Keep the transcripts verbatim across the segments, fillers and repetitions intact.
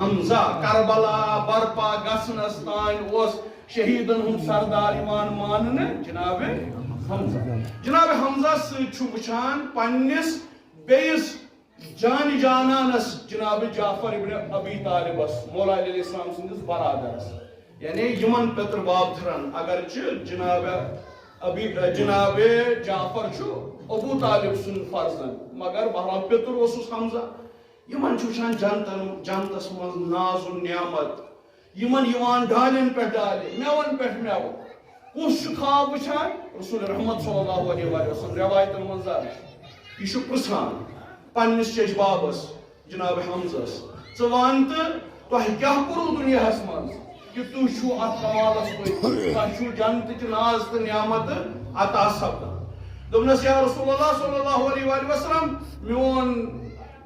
حمزہ، کربلا برپا گژھنس تام اوس شہیدن ہُنٛد سردار یِوان ماننہٕ جناب حمزہ۔ جناب حمزہ سۭتۍ چھُ وٕچھان پننِس بیٚیِس جان جانانس جناب جعفر ابن ابی طالبس، مولا علیہ السلام سٕنٛدِس برادرس، یعنی یِمن پِتٕر بابتھٕرن، اگرچہِ جناب ابی، جناب جعفر چھُ ابو طالب سُنٛد فرزند، مگر بہرحال پِتُر اوسُس حمزہ۔ یِمن چھُ وٕچھان جنتن، جنتس منٛز ناز و نعمت، یِمن یِوان ڈالٮ۪ن پٮ۪ٹھ ڈالہِ، مٮ۪وَن پٮ۪ٹھ مٮ۪وٕ۔ کُس چھُ خواب وٕچھان؟ رسول رحمت صلی اللہ علیہ وآلہ وسلم، روایتن منٛز درج۔ یہِ چھُ پرژھان پننِس چچہِ بابس، جناب حمزس، "ژٕ وَن تہٕ تۄہہِ کیٛاہ کوٚروٕ دُنیاہس منٛز کہِ تُہۍ چھِو اتھ کمالس پٔتۍ؟ تۄہہِ چھُو جنتٕچ ناز تہٕ نعمتہٕ عطا سپدان؟" دوٚپنس، "یا رسول اللہ صلی اللہ علیہ وآلہ وسلم، میون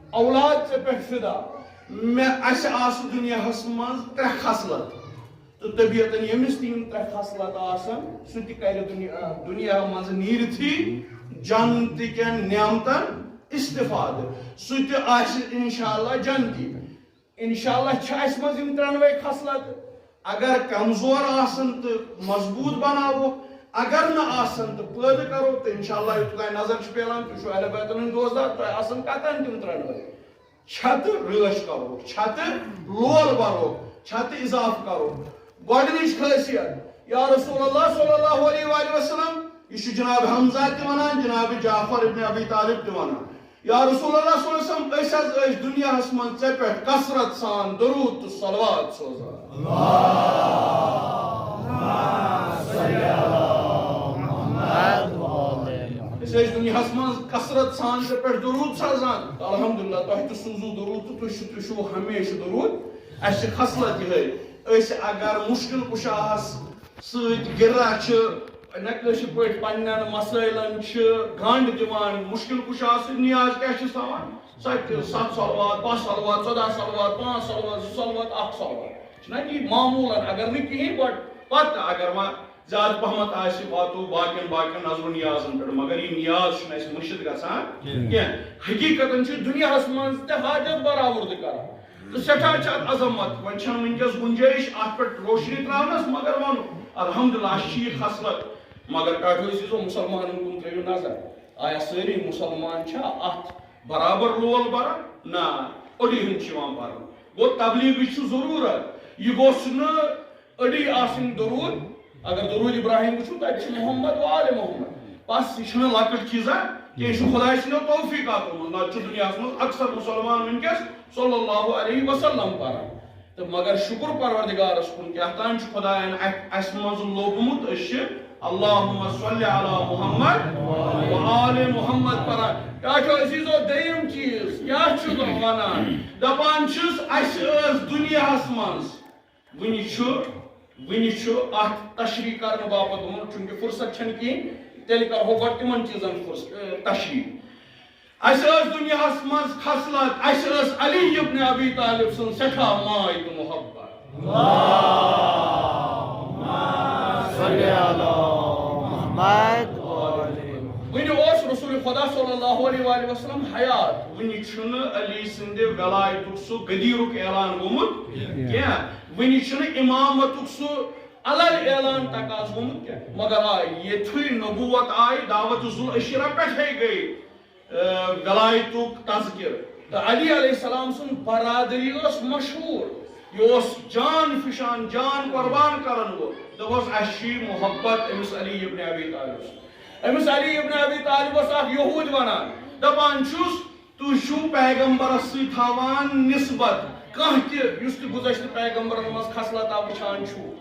اولاد ژےٚ پٮ۪ٹھ فدا، مےٚ، اسہِ آسہٕ دُنیاہس منٛز ترٛےٚ خصلت، تہٕ طبیعتن ییٚمِس تہِ یِم ترٛےٚ خصلت آسن، سُہ تہِ کرِ دُنیا، دُنیا منٛز نیٖرتھٕے جنتٕکٮ۪ن نعمتن استفادٕ، سُہ تہِ آسہِ انشاءاللہ جنتی۔" انشاءاللہ چھِ اسہِ منٛز یِم ترٛٮ۪نوَے خصلت۔ اگر کمزور آسن تہٕ مضبوط بناووکھ، اگر نہٕ آسن تہٕ پٲدٕ کرو، تہٕ انشاءاللہ یوٚتام تۄہہِ نظر چھِ پھیران، تُہۍ چھِو اہل بیتن ہٕنٛدۍ دوستدار، تۄہہِ آسن کتٮ۪ن تِم ترٛٮ۪نوَے۔ چھتہٕ رٲچھ کرو، چھتہٕ لول برو، چھتہٕ اضافہٕ کرو۔ گۄڈٕنِچ خٲصیت، یا رسول اللہ صلی اللہ علیہ وآلہ وسلم، یہِ چھُ جناب حمزہ تہِ ونان، جناب جعفر ابن ابی طالب تہِ ونان، یا رسول اللہ صلی اللہ علیہ وسلم، أسۍ حظ ٲسۍ دُنیاہس منٛز ژےٚ پٮ۪ٹھ کثرت سان درود تہٕ صلوات سوزان۔ أسۍ ٲسۍ دُنیاہس منٛز کثرت سان ژےٚ پٮ۪ٹھ درود سوزان۔ الحمدللہ، تۄہہِ تہِ سوٗزوٕ درود تہٕ تُہۍ چھِو، تُہۍ چھِو ہمیشہٕ درود۔ اَسہِ چھِ خصلت یِہے، أسۍ اگر مُشکِل کُشاہس سۭتۍ گِرا چھِ، نہ کٲشِر پٲٹھۍ پننٮ۪ن مسٲیلن چھِ گنٛڈ دِوان، مُشکِل کُشاہس سۭتۍ نیاز کیٛاہ چھِ تھاوان؟ سۄ تہِ ستھ صلوات، باہ صلوات، ژۄداہ صلوات، پانٛژھ صلوات، زٕ صلوات، اکھ صلوات۔ چھُنہ تی معموٗلن اگر نہٕ کِہیٖنۍ، but پتہٕ اگر وۄنۍ زیادٕ پہمتھ آسہِ، واتو باقین، باقین نظر و نیازن پٮ۪ٹھ، مگر یہِ نیاز چھُنہٕ اَسہِ مٔشِتھ گژھان کینٛہہ۔ کینٛہہ۔ حقیٖقتن چھُ دُنیاہس منٛز تہِ حاجت برآورد کران۔ تہٕ سٮ۪ٹھاہ چھِ اَتھ عظمت۔ وۄنۍ چھَنہٕ وٕنکیٚس گُنجٲیِش اَتھ پٮ۪ٹھ روشنی ترٛاونَس، مگر وَنو، الحمدللہ، اَسہِ چھِ یہِ خصلت۔ مگر ٹاٹھو عزیزو، مُسلمانَن کُن ترٛٲیِو نظر۔ آیا سٲری مُسلمان چھا اَتھ برابر لول بَران؟ نہ، اوٚڑُے ہُنٛد چھُ یِوان پَرنہٕ۔ گوٚو، تبلیغٕچ چھُ ضروٗرت۔ یہِ گوٚژھ نہٕ أڑی آسٕنۍ درود، اگر درود ابراہیم وٕچھو، تتہِ چھُ محمد و آل محمد۔ بس، یہِ چھُنہٕ لۄکٕٹ چیٖزا کینٛہہ، یہِ چھُ خداے سٕنٛدیو توفیٖقاتو منٛز۔ نتہٕ چھُ دُنیاہس منٛز اکثر مُسلمان وٕنکیٚس صلی اللہ علیہ وسلم پران۔ تہٕ مگر شُکر پروردگارس کُن، کیٛاہ تام چھُ خداین اَ-، اَسہِ منٛز لوبمُت، أسۍ چھِ اللہم صلی علی محمد و آل محمد پران۔ ٹاٹھو عزیزو، دوٚیِم چیٖز کیٛاہ چھُ ونان؟ دپان چھُس، اَسہِ ٲس دُنیاہس منٛز وٕنہِ چھُ، وٕنہِ چھُ اَتھ تشریح کرنہٕ باپتھ گوٚمُت، چوٗنٛکہِ فرصت چھَنہٕ کِہیٖنۍ، تیٚلہِ کرہو گۄڈٕ تِمن چیٖزن فرص-، اے، تشریح۔ اَسہِ ٲس دُنیاہَس منٛز خصلت، اَسہِ ٲس علی ابن ابی طالب سٕنٛز سٮ۪ٹھاہ ماے تہٕ محبت۔ وٕنہِ اوس رسول خدا صلی اللہ علیہ وآلہ وسلم حیات، وٕنہِ چھُنہٕ علی سٕنٛدِ ولایتُک سُہ غدیٖرُک اعلان گوٚمُت کینٛہہ۔ وٕنہِ چھُنہٕ امامتُک سُہ علل اعلان تقاضہٕ گوٚمُت کینٛہہ، مگر آ، یِتھُے نبوت آیہِ، دعوت ذوالعشیرہ پٮ۪ٹھے گٔے، آ، ولایتُک تذکر۔ تہٕ علی علیہ السلام سُنٛد برادری ٲس مشہوٗر، یہِ اوس جان فِشان، جان قربان کرن وول۔ دوٚپُس، اَسہِ چھِ محبت أمِس علی ابن ابی طالب سۭتۍ۔ أمِس علی ابن ابی طالبس اکھ یہوٗد ونان، دپان چھُس، تُہۍ چھِو پیغمبرس سۭتۍ تھاوان نسبت، کانٛہہ تہِ یُس تہِ گُذشتہٕ پیغمبرن منٛز خصلتا وٕچھان چھُو۔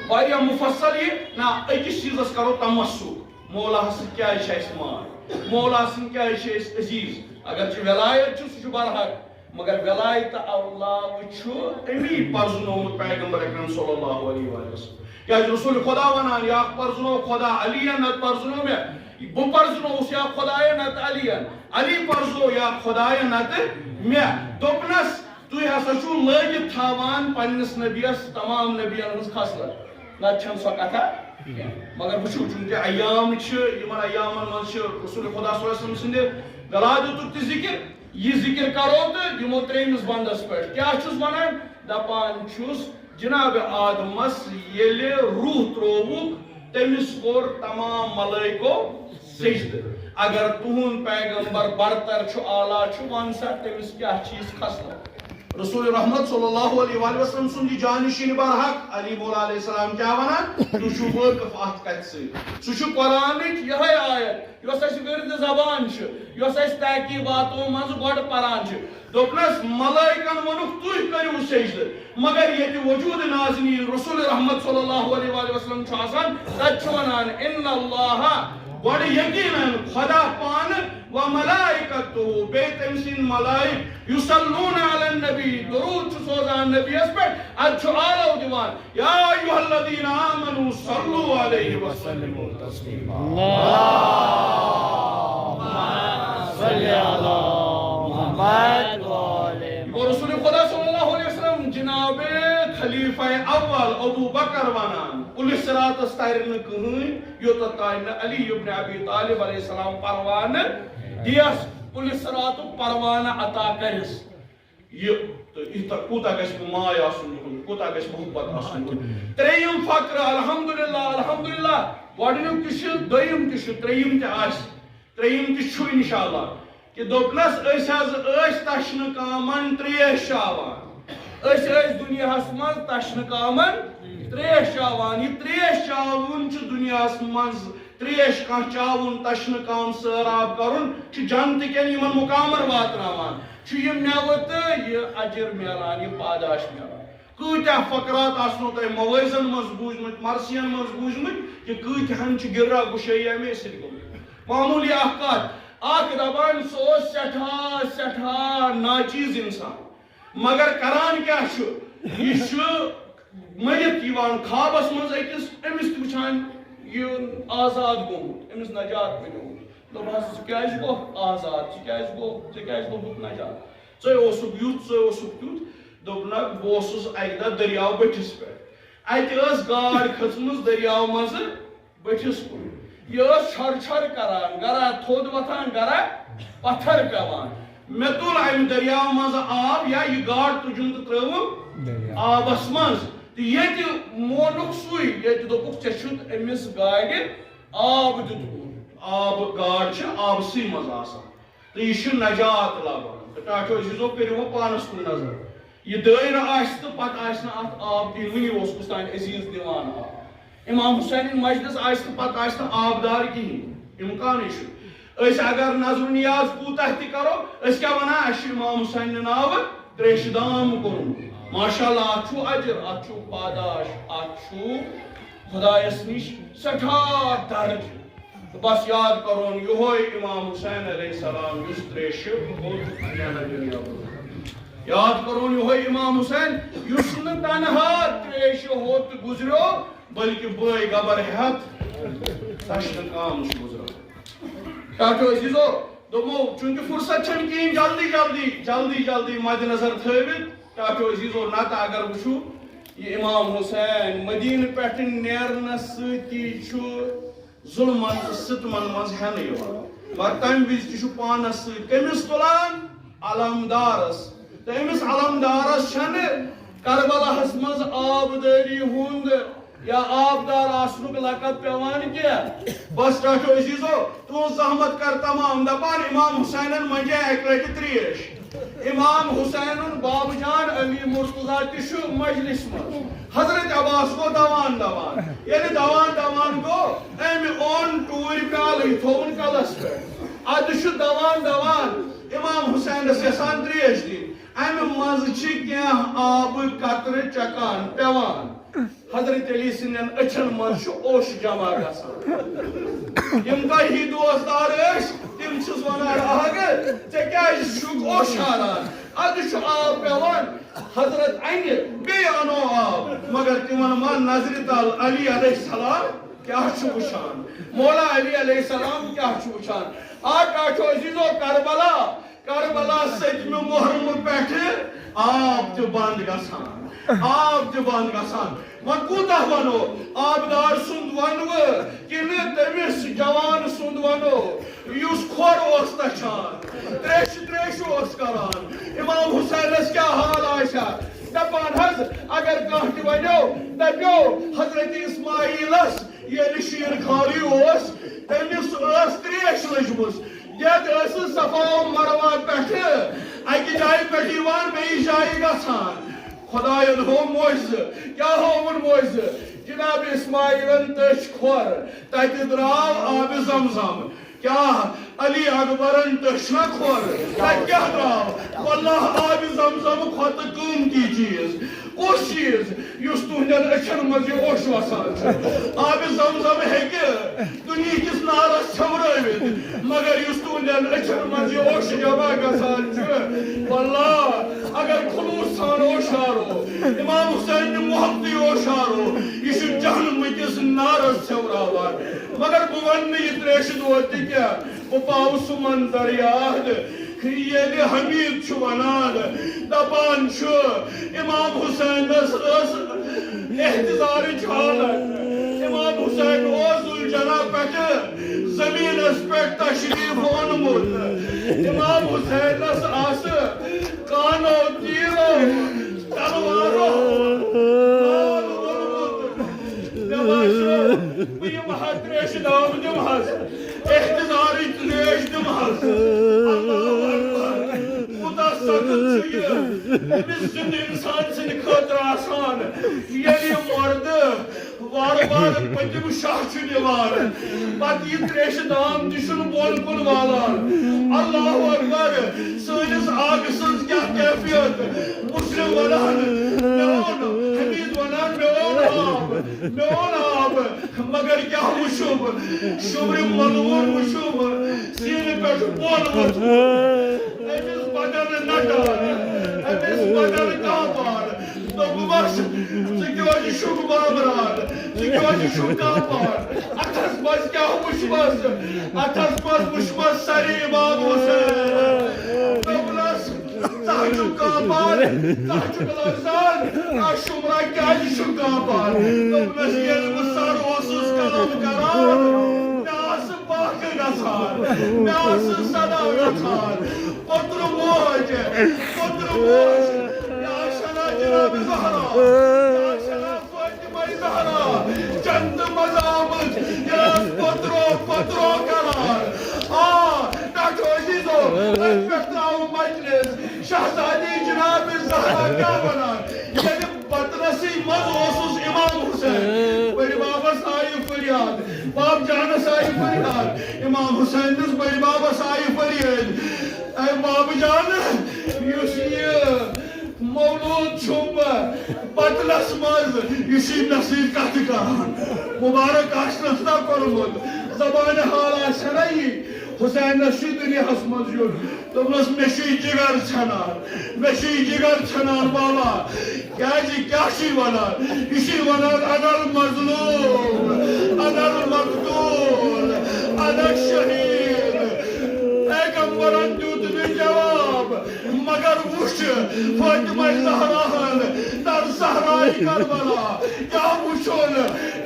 واریاہ مفصل یہِ، نہ، أکِس چیٖزس کرو تمسُک، مولاہس سۭتۍ کیٛازِ چھِ اَسہِ ماے، مولا سٕنٛدۍ کیٛازِ چھِ أسۍ عزیز۔ اگرچہِ ولایت چھُ، سُہ چھُ برحق، مگر ولایت علاوٕ چھُ أمی پرزنومُت پیغمبر اکرم صلی اللہ علیہ وآلہ وسلم۔ کیٛازِ رسول خدا ونان، یا پرزنو خدا علی، نتہٕ پرزنو مےٚ۔ بہٕ پرزنووُس یا خدایہ، نتہٕ علی۔ علی پرزو یا خدایہ، نتہٕ مےٚ۔ دوٚپنس، تُہۍ ہسا چھِو لٲگِتھ تھاوان پننِس نبیَس تمام نبین ہٕنٛز خصلت، نتہٕ چھَنہٕ سۄ کتھا کینٛہہ۔ مگر وٕچھِو، چوٗنٛکہِ ایام چھِ، یِمن ایامن منٛز چھِ رسول خدا صلی اللہ علیہ وسلم سٕنٛدِ ولادتُک تہِ ذکر، یہِ ذِکِر کَرو تہٕ دِمو ترٛیٚیِمِس بندس پٮ۪ٹھ۔ کیٛاہ چھُس وَنان؟ دَپان چھُس، جناب آدمس ییٚلہِ روح ترٛووُکھ، تٔمِس کوٚر تمام ملائکو سجدٕ۔ اگر تُہُنٛد پیغمبر برتر چھُ، اعلیٰ چھُ، وَن سا تٔمِس کیٛاہ چیٖز کھسنو؟ رسول رحمت صلی اللہ علیہ وآلہ وسلم سُنٛد یہِ جانشین برحق علی مولا علیہ السلام کیٛاہ وَنان؟ تُہۍ چھِو وٲقف اَتھ کَتھِ سۭتۍ۔ سُہ چھُ قرآنٕچ یِہوٚے آیت، یۄس اَسہِ ورد زبان چھِ، یۄس اَسہِ تحقیقاتو منٛزٕ گۄڈٕ پران چھِ۔ دوٚپنَس، ملائکن ووٚنُکھ، "تُہۍ کٔرِو سجدٕ۔" مگر ییٚتہِ وجود نازنین رسول رحمت صلی اللہ علیہ وآلہ وسلم چھُ آسان، تَتہِ چھُ وَنان، "ان اللہ"، گۄڈٕ یقیناً خدا پانہٕ، "و ملائکتہ"، بیٚیہِ تٔمۍ سٕنٛدۍ ملائک، "یصلون علی النبی"، درود چھُ سوزان نبیَس پٮ۪ٹھ، اَدٕ چھُ آلو دِوان، "یا ایھا الذین آمنوا صلوا علیہ وسلموا تسلیما۔" اللہم صل علی محمد و آل محمد۔ گوٚو رسول خدا صلی اللہ علیہ وسلم جناب خلیفہ اول ابو بکر ونان، پُلہِ صراطس ترِ نہٕ کٕہٕنۍ یوٚتتھ تانۍ نہٕ علی ابن ابی طالب علیہ السلام پروانہٕ دِیس، پُلہِ صراطُک پروانہٕ عطا کرٮ۪س۔ یہِ تہٕ یہِ تہٕ کوٗتاہ گژھِ ماے آسُن یِہُنٛد، کوٗتاہ گژھِ محبت آسُن یِہُنٛد۔ ترٛیٚیِم فقرٕ، الحمدللہ، الحمدللہ، گۄڈٕنیُک تہِ چھُ، دوٚیِم تہِ چھُ، ترٛیٚیِم تہِ آسہِ، ترٛیٚیِم تہِ چھُ انشاءاللہ۔ کہِ دوٚپنَس، أسۍ حظ ٲسۍ تَشنہٕ کامَن ترٛیش چاوان۔ أسۍ ٲسۍ دُنیاہَس منٛز تَشنہٕ کامَن ترٛیش چاوان۔ یہِ ترٛیش چاوُن چھُ دُنیاہَس منٛز، ترٛیش کانٛہہ چاوُن، تَشنہٕ کام سٲراب کَرُن چھُ جنتہٕ کٮ۪ن یِمَن مُقامَن واتناوان۔ چھُ یہِ مٮ۪وٕ تہٕ یہِ اجر میلان، یہِ پاداش میلان۔ کۭتیٛاہ فقرات آسنو تۄہہِ موعظن منٛز بوٗزمٕتۍ، مرثین منٛز بوٗزمٕتۍ، کہِ کۭتیٛاہَن چھِ گِرا گُشٲیی اَمے سۭتۍ گٔمٕتۍ۔ معموٗلی اکھ کتھ، اکھ دپان سُہ اوس سٮ۪ٹھاہ، سٮ۪ٹھاہ ناچیز انسان، مگر کران کیٛاہ چھُ؟ یہِ چھُ مٔرِتھ یِوان خوابس منٛز أکِس، أمِس تہِ وٕچھان یہِ آزاد گوٚمُت، أمِس نجات میلیومُت۔ دوٚپہَس، "ژٕ کیٛازِ گوٚکھ آزاد؟ ژٕ کیٛازِ گوٚو، ژےٚ کیٛازِ گوٚبُتھ نجات؟ ژٕ اوسُکھ یُتھ، ژٕ اوسُکھ تیُتھ۔" دوٚپنَکھ، "بہٕ اوسُس اَکہِ دۄہ دٔریاو بٔٹھِس پٮ۪ٹھ۔ اَتہِ ٲس گاڈ کھٔژمٕژ دٔریاو منٛزٕ بٔٹھِس کُن۔ یہِ ٲس چھۄر چھۄر کران، گرا تھوٚد وۄتھان، گرا پتھر پٮ۪وان۔ مےٚ تُل اَمہِ دٔریاو منٛزٕ آب، یا یہِ گاڈ تُجُم تہٕ ترٲوٕم دٔریاو۔ آبس منٛز۔ تہٕ ییٚتہِ مونُکھ سُے، ییٚتہِ دوٚپُکھ، ژےٚ چھُتھ أمِس گاڈِ آب دیُتمُت۔ آب، گاڈ چھِ آبسٕے منٛز آسان۔ تہٕ یہِ چھُ نجات لبان۔ تہٕ ٹاٹھیو عزیزو، کٔرِو وۄنۍ پانس کُن نظر۔ یہِ دٲیرٕ آسہِ تہٕ پتہٕ آسہِ نہٕ اتھ آب کِہیٖنۍ۔ وٕنی اوس کُس تام عزیز دِوان آب۔ امام حسینٕنۍ مجلس آسہِ تہٕ پتہٕ آسہِ نہٕ آبدار کِہیٖنۍ۔ امکانٕے چھُ۔ أسۍ اگر نظر و نیاز کوٗتاہ تہِ کرو، أسۍ کیٛاہ ونان؟ اَسہِ چھُ امام حسینہِ ناوٕ تریشہِ دام کوٚرمُت۔ ماشاءاللہ، اتھ چھُ اجر، اتھ چھُ پاداش، اتھ چھُ خدایس نِش سٮ۪ٹھاہ درجہٕ۔ تہٕ بس یاد کرون یہوے امام حسین علیہ السلام، یُس تریشہِ ہوٚت یاد کرون یہوے امام حسین، یُس نہٕ تنہا تریشہِ ہوٚت گُزریو، بلکہ بٲے گبر ہیتھ تشنہٕ کام چھُ گُزران۔ ٹاٹھیو عزیزو، دوٚپمو، چونکہ فرصت چھنہٕ کِہیٖنۍ، جلدی جلدی، جلدی جلدی مد نظر تھٲوِتھ، ٹاٹھیو عزیزو، نتہٕ اگر وٕچھو، یہِ امام حسین مدینہٕ پٮ۪ٹھٕ نیرنس سۭتی چھُ ظلمن تہٕ ستمن منٛز ہٮ۪نہٕ یِوان۔ مگر تمہِ وِزِ تہِ چھُ پانس سۭتۍ کٔمِس تُلان؟ علمدارس۔ تہٕ أمِس علمدارس چھنہٕ کربلاہس منٛز آبدٲری ہُنٛد یا آبدار آسنُک لقب پٮ۪وان کینٛہہ۔ بس ٹاٹھیو عزیزو، تُہنٛز زحمت کر تمام۔ دپان امام حسینن منجے اکہِ لٹہِ تریش۔ امام حسینُن بابہٕ جان علی مرتضیٰ تہِ چھُ مجلس منٛز۔ حضرت عباس گوٚو دوان دوان۔ ییٚلہِ دوان دوان گوٚو، أمۍ اوٚن ٹوٗرۍ پیالہٕ، یہِ تھووُن کلس پٮ۪ٹھ۔ ادٕ چھُ دوان دوان امام حسینس یژھان تریش دِنۍ۔ امہِ منٛزٕ چھِ کینٛہہ آبہٕ قطرٕ چکان پٮ۪وان۔ حضرت علی سٕنٛدٮ۪ن أچھن منٛز چھُ اوٚش جمع گژھان۔ یِم تۄہہِ ہی دوستدار ٲسۍ، تِم چھِس ونان، "اہگ، ژےٚ کیٛازِ چھُکھ اوٚش ہاران؟ ادٕ چھُ آب پٮ۪وان۔" حضرت انہِ، بیٚیہِ انو آب، مگر تِمن ما نظرِ تل علی علیہ السلام کیٛاہ چھُ وٕچھان؟ مولا علی علیہ السلام کیٛاہ چھُ وٕچھان؟ آ ٹاٹھیو عزیزو، کربلا، کربلا سٔتمہِ محرمہٕ پٮ۪ٹھٕ آب تہِ بنٛد گژھان، آب تہِ بنٛد گژھان۔ وۄنۍ کوٗتاہ وَنو؟ آبدار سُنٛد وَنوٕ کِنہٕ تٔمِس جوان سُنٛد وَنو، یُس کھۄر اوس تَچھان، تریشہِ تریشہِ اوس کران؟ امام حسینس کیٛاہ حال آسہِ ہا؟ دپان حظ، اگر کانٛہہ تہِ ونیو، دپیو، حضرت اسماعیلس ییٚلہِ شیٖر خالٕے اوس، تٔمِس ٲس تریش لٔجمٕژ۔ یتھ ٲسٕس صفا و مروہ پٮ۪ٹھٕ اکہِ جایہِ پٮ۪ٹھ یِوان، بیٚیِس جایہِ گژھان۔ خداین ہوو معجزٕ۔ کیٛاہ ہووُن معجزٕ؟ جناب اسماعیلن تٔچھ کھۄر، تتہِ درٛاو آبِ زمزم۔ کیٛاہ علی اکبرن تٔچھ نہ کھۄر؟ تتہِ کیٛاہ درٛاو؟ واللہ، آبِ زمزم کھۄتہٕ قۭمتی چیٖز۔ کُس چیٖز؟ یُس تُہنٛدٮ۪ن أچھن منٛز یہِ اوٚش وسان چھُ۔ آبِ زمزم ہیٚکہِ دُنیہکِس نارس ژھٮ۪ورٲوِتھ، مگر یُس تُہنٛدٮ۪ن أچھن منٛز یہِ اوٚش جمع گژھان چھُ، واللہ، اگر خلوص سان اوٚش ہارو، امام حسین نہِ محبتی اوٚش ہارو، یہِ چھُ جہنمہٕ کِس نارس ژھٮ۪وراوان۔ مگر بہٕ ونہٕ نہٕ یہِ تریشہِ دود تہِ کینٛہہ۔ بہٕ پاوٕ سُہ منظر یاد، ییٚلہِ حمید چھُ ونان، دپان چھُ، امام حسینس ٲس احتضارٕچ حالت۔ امام حسین اوس ذوالجناح پٮ۪ٹھٕ زمینس پٮ۪ٹھ تشریف اونمُت۔ امام حسینس آسہٕ کانو تیرو تلوارو مال اوٚنمُت۔ مےٚ باسیو، بہٕ یِمہٕ ہا تریشہِ دام دِمہٕ ہس، احتضارٕچ تریش دِمہٕ ہس۔ اللہ اکبر۔ کوٗتاہ سخت چھُ یہِ أمِس زِندٕ اِنسان سٕنٛدِ خٲطرٕ آسان، ییٚلہِ یہِ مردٕ وارٕ وارٕ پٔتِم شاہ چھُ نِوان، پتہٕ یہِ تریشہِ دام تہِ چھُنہٕ بۄن کُن والان۔ اللہ اکبر۔ سٲنِس آگہٕ سٕنٛز کیٛاہ کیفیت؟ مسلم ونان، مےٚ اوٚن، حمید ونان، مےٚ اوٚن آب، مےٚ اوٚن آب۔ مگر کیٛاہ وٕچھُم؟ شُرۍ ملوٗن وٕچھُم، سیٖنہٕ پٮ۪ٹھ بۄن ووٚتھمُت۔ أمِس بدن نٹان، أمِس بدن کانٛپان۔ دوٚپمَس، ژٕ کیٛازِ چھُکھ بامبران؟ ژٕ کیٛازِ چھُکھ کانٛپان؟ اَتھَس منٛز کیٛاہ وٕچھمَس؟ اَتھَس منٛز وٕچھمَس سَرِ امام حسین۔ دوٚپنَس، ژٕ ہا چھُکھ کانٛپان، ژٕ ہا چھُکھ لرزان، آ شُمرا کیٛازِ چھُکھ کانٛپان؟ دوٚپنَس، ییٚلہِ بہٕ سَر اوسُس قلم کران، مےٚ آسہٕ پاکہٕ گژھان، مےٚ آسہٕ صدا گژھان۔ پوٚتُر موج، پوٚتُر موج، یا شنا جناب زہرا، یا شنا فاطمہ زہرا، جنت منٛز آمٕژ، یہِ ٲس پوٚترو، پوٚترو کران۔ آ، ٹاٹھو عزیزو، اَتہِ پٮ۪ٹھ ترٛاوو مجلس۔ شہزادی جناب زہرا کیٛاہ ونان؟ ییٚلہِ بطنسٕے منٛز اوسُس امام حسین، بٔڈِ بابس آیہِ فریاد، باب جانس آیہِ فریاد، امام حسینس بٔڈِ بابس آیہِ فریاد، اے بابہٕ جان، یُس یہِ مولود چھُم بطنس منٛز، یہِ چھُے مےٚ سۭتۍ کتھٕ کران۔ مبارک آسنس نا کوٚرمُت، زبانہِ حال آسہِ نا یہِ۔ حسینس چھُ دُنیاہس منٛز یُن۔ دوٚپنَس، مےٚ چھُے جِگر ژھٮ۪نان، مےٚ چھُے جِگر ژھٮ۪نان بابا۔ کیٛازِ، کیٛاہ چھُے وَنان؟ یہِ چھُے وَنان، انا المظلوم، انا المقتول، انا الشہید۔ پیغمبرن دیُت نہٕ جواب، مگر وٕچھ فاطمہ زہراہن در صحرائے کربلا کیٛاہ وٕچھُن؟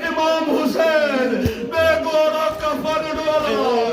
امام حسین بے گورا کفن ڈولا،